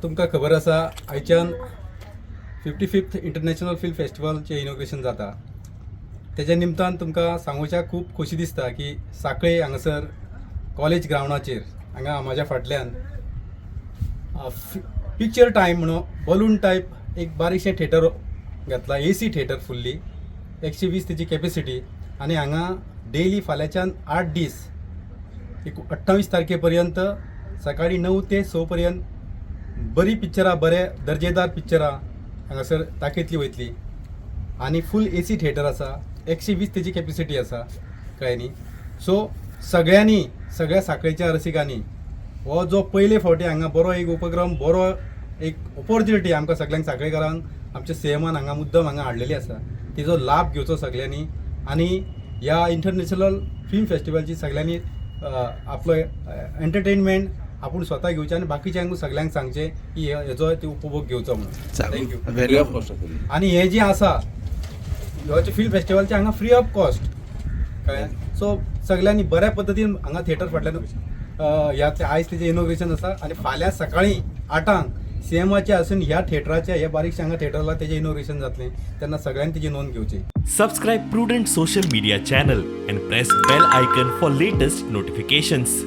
तुमकां खबर आसा, आयच्यान 55th international film फेस्टिवलचें इनॉग्रेशन जाता. तेज्या निमतान तुमकां सांगूच्याक खूब खोशी दिसता की साखळे हांगासर कॉलेज ग्रावंडाचेर हांगा म्हाज्या फाटल्यान पिक्चर टायम म्हणून बलून टायप एक बारीकशें थिएटर घेतला, एसी थिएटर, फुल्ली 120 तेची कॅपेसिटी. आनी हांगा डेली फाल्यांच्यान 8 दीस, एक 28 तारखे पर्यंत, सकाळी 9 ते 6 पर्यंत बरी पिक्चरां, बरे दर्जेदार पिक्चरां हांगासर दाखयतली वयतली. आनी फूल एसी थिएटर आसा, 120 तेची कॅपेसिटी आसा, कळ्ळें न्ही? सो सगळ्यांनी, सगळ्या साखळेच्या रसिकांनी हो जो पयले फावटी हांगा बरो एक उपक्रम, बरो एक ऑपॉर्च्युनिटी आमकां सगळ्यांक साखळेकारांक आमच्या सीएमान हांगा मुद्दम हांगा हाडलेली आसा, तिजो लाभ घेवचो सगळ्यांनी. आनी ह्या इंटरनॅशनल फिल्म फेस्टिवलची सगळ्यांनी आपलो एंटरटेनमेंट आपूण स्वता घेवचें आनी बाकीच्यांकूय सगळ्यांक सांगचें की हेजो ते उपभोग घेवचो म्हणून. Thank you. Free of cost आसतली. आनी हें जें आसा, ह्यो फिल्म फेस्टिवलचें हांगा फ्री ऑफ कॉस्ट, कळ्ळें? सो सगळ्यांनी बऱ्या पद्दतीन हांगा थिएटर फाटल्यान ह्या आयज तेजें इनॉग्रेशन आसा आनी फाल्यां सकाळीं 8ांक सीएमाचे आसून ह्या थिएटराच्या, ह्या बारीकशा हांगा थिएटरला तेजें इनॉग्रेशन जातलें. तेन्ना सगळ्यांनी तेजी नोंद घेवची. Subscribe Prudent Social Media channel and press bell icon for latest notifications.